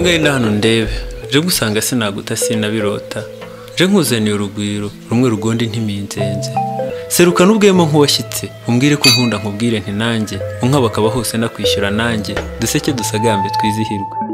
Ngwino hano ndebe, nje gusanga sinaguta sinabirota, nje nkuzaniye urugwiro rumwe rugonda intiminzenze. Seruka n'ubwema nk'uwashyitse, umbwire ko unkunda nkubwire nti nanjye, unkabakaba hose nakwishyura nanjye, duseke dusagambe twizihirwe.